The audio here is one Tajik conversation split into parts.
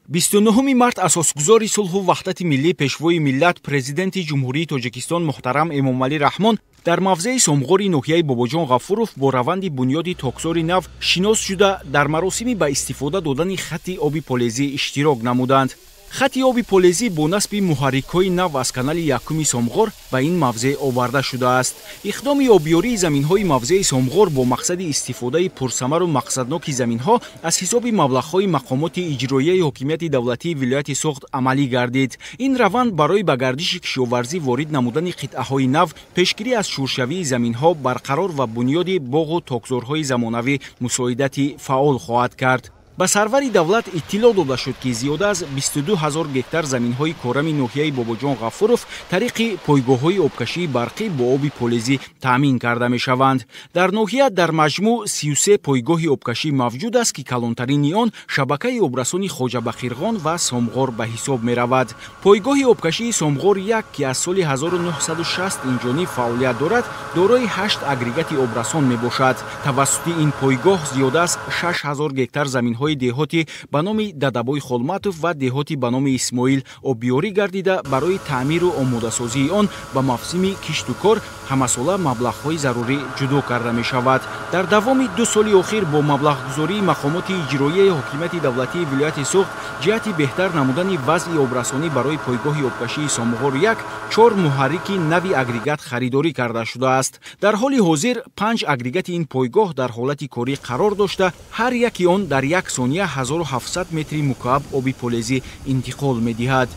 29 март асосгузори сулҳу ваҳдати миллӣ, пешвои миллат, президенти Ҷумҳурии Тоҷикистон муҳтарам Эмомалӣ Раҳмон дар мавзеи Сомғори ноҳияи Бобоҷон Ғафуров бо раванди бунёди токзори нав шинос шуда, дар маросими ба истифода додани хатти оби полезӣ иштирок намуданд. Хатти оби полезӣ бо насби муҳаррикҳои нав аз канали якуми Сомғор ба ин мавзеъ оварда шудааст. Иқдоми обёрии заминҳои мавзеи Сомғор бо мақсади истифодаи пурсамару мақсадноки заминҳо аз ҳисоби маблағҳои мақомоти иҷроияи ҳокимияти давлатии вилояти Суғд амалӣ гардид. Ин раванд барои ба гардиши кишоварзӣ ворид намудани қитъаҳои нав, пешгирӣ аз шуршавии заминҳо, барқарор ва бунёди боғу токзорҳои замонавӣ мусоидати фаъол хоҳад кард. Ба сарвари давлат иттилоъ дода шуд, ки зиёда аз 22 ҳазор гектар заминҳои корами ноҳияи Бобоҷон Ғафуров тариқи пойгоҳҳои обкашии барқӣ бо оби полезӣ таъмин карда мешаванд. Дар ноҳия дар маҷмӯъ 33 пойгоҳи обкашӣ мавҷуд аст, ки калонтарини он шабакаи обрасони Хоҷабақирғон ва Сомғор ба ҳисоб меравад. Пойгоҳи обкашии Сомғор 1, ки аз соли 1960 инҷониб фаъолият дорад, дорои 8 агрегати обрасон мебошад. Тавассути ин пойгоҳ зиёда аз 6 ҳазор гектар заминҳои деҳоти ба номи Дадабой Холматов ва деҳоти ба номи Исмоил обёрӣ гардида, барои таъмиру омодасозии он ба мавсими кишту кор ҳамасола маблағҳои зарурӣ ҷудо карда мешавад. Дар давоми 2 соли охир бо маблағгузории мақомоти иҷроияи ҳокимияти давлатии вилояти Суғд ҷиҳати беҳтар намудани вазъи обрасонӣ барои пойгоҳи обкашии Сомғор 1 4 муҳаррики нави агрегат харидорӣ карда шудааст. Дар ҳоли ҳозир 5 агрегати ин пойгоҳ дар ҳолати корӣ қарор дошта, ҳар яки он дар як сония 1700 метри мукааб оби полезӣ интиқол медиҳад.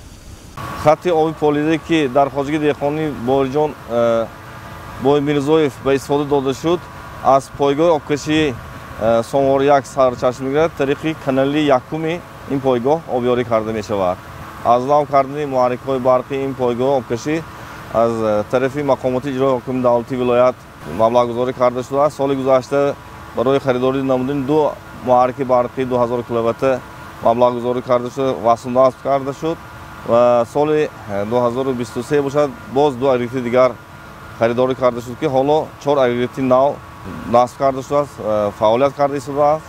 Хатти оби полезӣ, ки дар хоҷагии деҳқонии Бориҷон Боймирзоев ба истифода дода шуд, аз пойгоҳи обкашии Сомғор 1 сарчашма мегирад, тариқи канали якуми ин пойгоҳ обёрӣ карда мешавад. Аз нав кардани муҳаррикҳои барқи ин пойгоҳи обкашӣ аз тарафи мақомоти иҷроии ҳокимияти давлатии вилоят маблағгузорӣ карда шудааст. Соли гузашта барои харидорӣ намудани 2 муҳаррики барқи 2000 киловатта маблағгузорӣ карда шуд, васл насб карда шуд ва соли 2023 бошад, боз 2 агрегати дигар харидорӣ карда шуд, ки ҳоло 4 агрегати нав насб карда шудааст, фаъолият карда истодааст.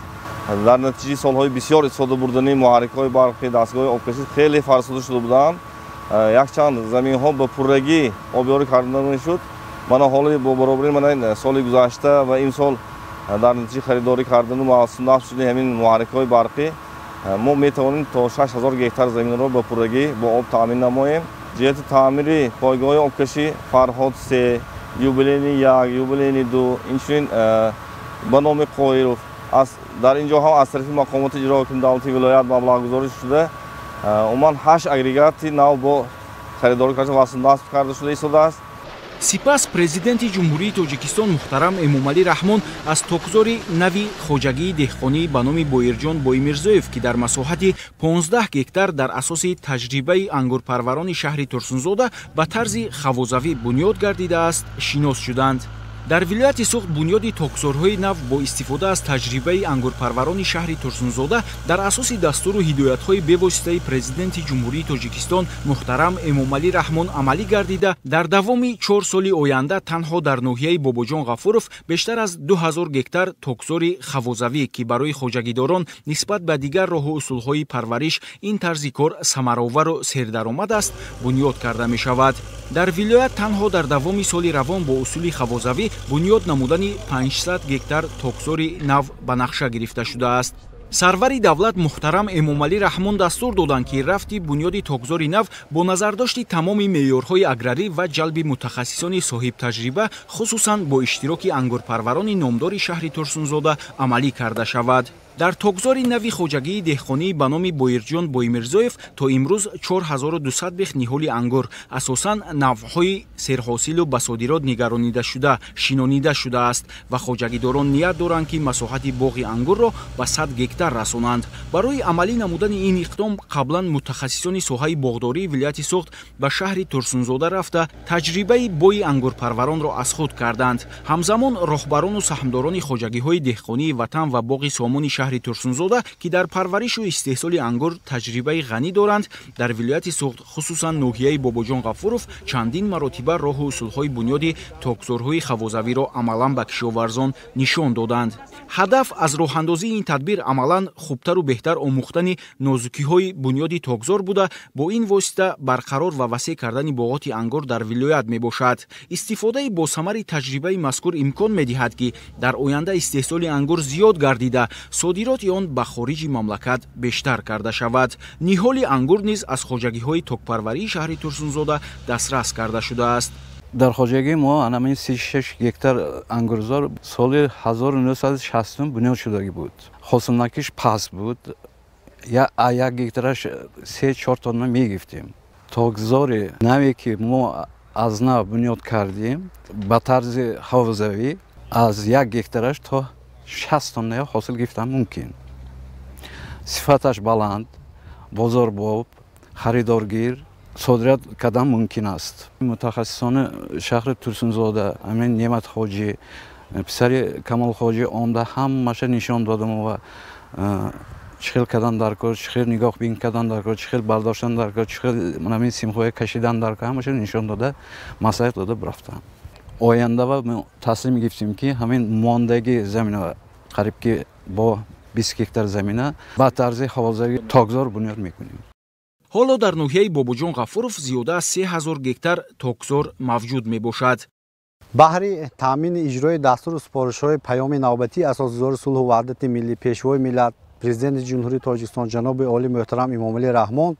Дар натиҷаи солҳои бисёр истифода бурдани муҳаррикҳои барқи дастгоҳи обкашӣ хеле фарсуда шуда буданд. Якчанд заминҳо ба пуррагӣ обёрӣ карда мешуд. Мана ҳоли бо баробарии мана соли гузашта ва имсол дар натиҷаи харидорӣ кардану насб шудани ҳамин муҳаррикҳои барқӣ мо метавонем то 6000 гектар заминро ба пуррагӣ бо об таъмин намоем. Ҷиҳати таъмири пойгоҳи обкашӣ Фарҳод 3, Юбилейни 1, Юбилейни 2, инчунин ба номи Қоиров дар ин ҷо ҳам аз тарафи мақомоти иҷроии ҳокимияти давлатии вилоят маблағгузорӣ шуда, умуман 8 агрегати нав бо харидорӣ карда васл насб карда шуда истодааст. Сипас президенти Ҷумҳурии Тоҷикистон муҳтарам Эмомалӣ Раҳмон аз токзори нави хоҷагии деҳқонӣ ба номи Боирҷон Боймирзоев, ки дар масоҳати 15 гектар дар асоси таҷрибаи ангурпарварони шаҳри Турсунзода ба тарзи хавозавӣ бунёд гардидааст, шинос шуданд. Дар вилояти Суғд бунёди токзорҳои нав бо истифода аз таҷрибаи ангурпарварони шаҳри Турсунзода дар асоси дастуру ҳидоятҳои бевоситаи президенти Ҷумҳурии Тоҷикистон муҳтарам Эмомалӣ Раҳмон амалӣ гардида, дар давоми 4 соли оянда танҳо дар ноҳияи Бобоҷон Ғафуров бештар аз 2000 гектар токзори хавозавӣ, ки барои хоҷагидорон нисбат ба дигар роҳу усулҳои парвариш ин тарзи кор самаровару сердаромад аст, бунёд карда мешавад. Дар вилоят танҳо дар давоми соли равон бо усули хавозавӣ бунёд намудани 500 гектар токзори нав ба нақша гирифта шудааст. Сарвари давлат муҳтарам Эмомалӣ Раҳмон дастур доданд, ки рафти бунёди токзори нав бо назардошти тамоми меъёрҳои аграрӣ ва ҷалби мутахассисони соҳибтаҷриба, хусусан бо иштироки ангурпарварони номдори шаҳри Турсунзода амалӣ карда шавад. Дар токзори нави хоҷагии деҳқонӣ ба номи Боирҷон Боймирзоев то имрӯз 4200 бех ниҳоли ангур, асосан навъҳои серҳосилу ба содирот нигаронидашуда, шинонида шудааст ва хоҷагидорон ният доранд, ки масоҳати боғи ангурро ба 100 гектар расонанд. Барои амалӣ намудани ин иқдом қаблан мутахассисони соҳаи боғдории вилояти Суғд ба шаҳри Турсунзода рафта, таҷрибаи бои ангурпарваронро аз худ карданд. Ҳамзамон роҳбарону саҳмдорони хоҷагиҳои деҳқонии ватан ва боғи сомони шаҳри шаҳри Турсунзода, ки дар парваришу истеҳсоли ангур таҷрибаи ғанӣ доранд, дар вилояти Суғд, хусусан ноҳияи Бобоҷон Ғафуров, чандин маротиба роҳу усулҳои бунёди токзорҳои хавозавиро амалан ба кишоварзон нишон доданд. Ҳадаф аз роҳандозии ин тадбир амалан хубтару беҳтар омӯхтани нозукиҳои бунёди токзор буда, бо ин восита барқарор ва васеъ кардани боғоти ангур дар вилоят мебошад. Истифодаи босамари таҷрибаи мазкур имкон медиҳад, ки дар оянда истеҳсоли ангур зиёд гардида, содироти он ба хориҷи мамлакат бештар карда шавад. Ниҳоли ангур низ аз хоҷагиҳои токпарварии шаҳри Турсунзода дастрас карда шудааст. Дар хоҷагии мо анамин 36 гектар ангурзор соли 1960 бунёд шудагӣ буд. Ҳосилнокиш паст буд. Як гектараш 3-4 тонна мегирифтем. Токзори наве ки мо аз нав бунёд кардем ба тарзи ҳавзавӣ, аз як гектараш то 60 тонна ҳосил гирифтан мумкин. Сифаташ баланд, бозорбоб, харидоргир, содирот кардан мумкин аст. Мутахассисони шаҳри Турсунзода, амин Неъмат Хоҷӣ, писари Камол Хоҷӣ омда ҳамаша нишон додам ва чӣ хел кардан дар кор, чӣ хел нигоҳбин кардан дар кор, чӣ хел бардоштан дар кор, чӣ хел ҳамин симҳоя кашидан дар кор, ҳамаша нишон дода, маслиҳат дода рафтам. Оянда мо таслим гирифтем, ки ҳамин мондаги замина, қариб ки бо 20 гектар замина, ба тарзи ҳавозавӣ токзор бунёд мекунем. Ҳоло дар ноҳияи Бобоҷон Ғафуров зиёда аз 3000 гектар токзор мавҷуд мебошад. Баҳри таъмини иҷрои дастуру супоришҳои паёми навбатии Асосгузори сулҳу ваҳдати миллӣ, Пешвои миллат, Президенти Ҷумҳурии Тоҷикистон ҷаноби олӣ муҳтарам Эмомалӣ Раҳмон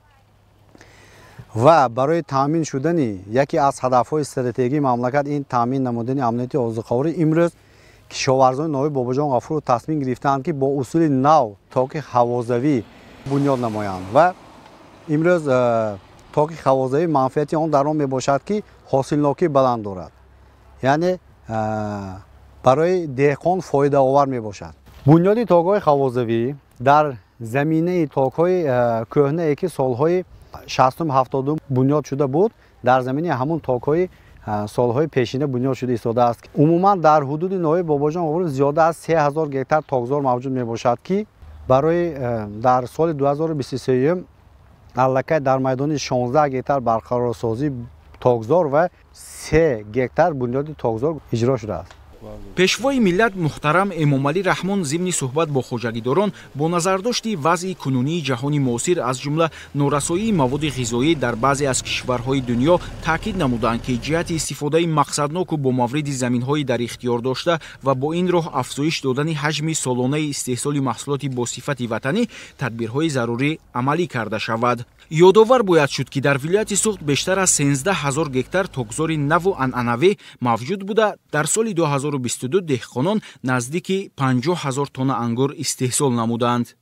ва барои таъмин шудани яке аз ҳадафҳои стратегии мамлакат, ин таъмин намудани амнияти озуқаворӣ, имрӯз кишоварзони ноҳияи Бобоҷон Ғафуров тасмим гирифтаанд, ки бо усули нав токи ҳавозавӣ бунёд намоянд. Ва имрӯз токи ҳавозавӣ манфиати он дар он мебошад, ки ҳосилнокӣ баланд дорад, яъне барои деҳқон фоидаовар мебошад. Бунёди токҳои ҳавозавӣ дар заминаи токҳои кӯҳнае, ки солҳои 60-70 бунёд шуда буд, дар заминаи ҳамун токҳои солҳои пешина бунёд шуда истодааст. Умуман дар ҳудуди ноҳияи Бобоҷон Ғафуров зиёда аз 3000 гектар токзор мавҷуд мебошад, ки барои дар соли 2023 аллакай дар майдони 16 гектар барқарорсозии токзор ва 3 гектар бунёди токзор иҷро шудааст. Пешвои миллат муҳтарам Эмомалӣ Раҳмон зимни суҳбат бо хоҷагидорон бо назардошти вазъи кунунии ҷаҳони муосир, аз ҷумла норасоии маводи ғизоӣ дар баъзе аз кишварҳои дунё, таъкид намуданд, ки ҷиҳати истифодаи мақсадноку бо мавриди заминҳои дар ихтиёр дошта ва бо ин роҳ афзоиш додани ҳаҷми солонаи истеҳсоли маҳсулоти босифати ватанӣ тадбирҳои зарурӣ амалӣ карда шавад. Ёдовар бояд шуд, ки дар вилояти Суғд бештар аз 13 ҳазор гектар токзори наву анъанавӣ мавҷуд буда, дар соли 2022 деҳқонон наздики 50 ҳазор тонна ангур истеҳсол намуданд.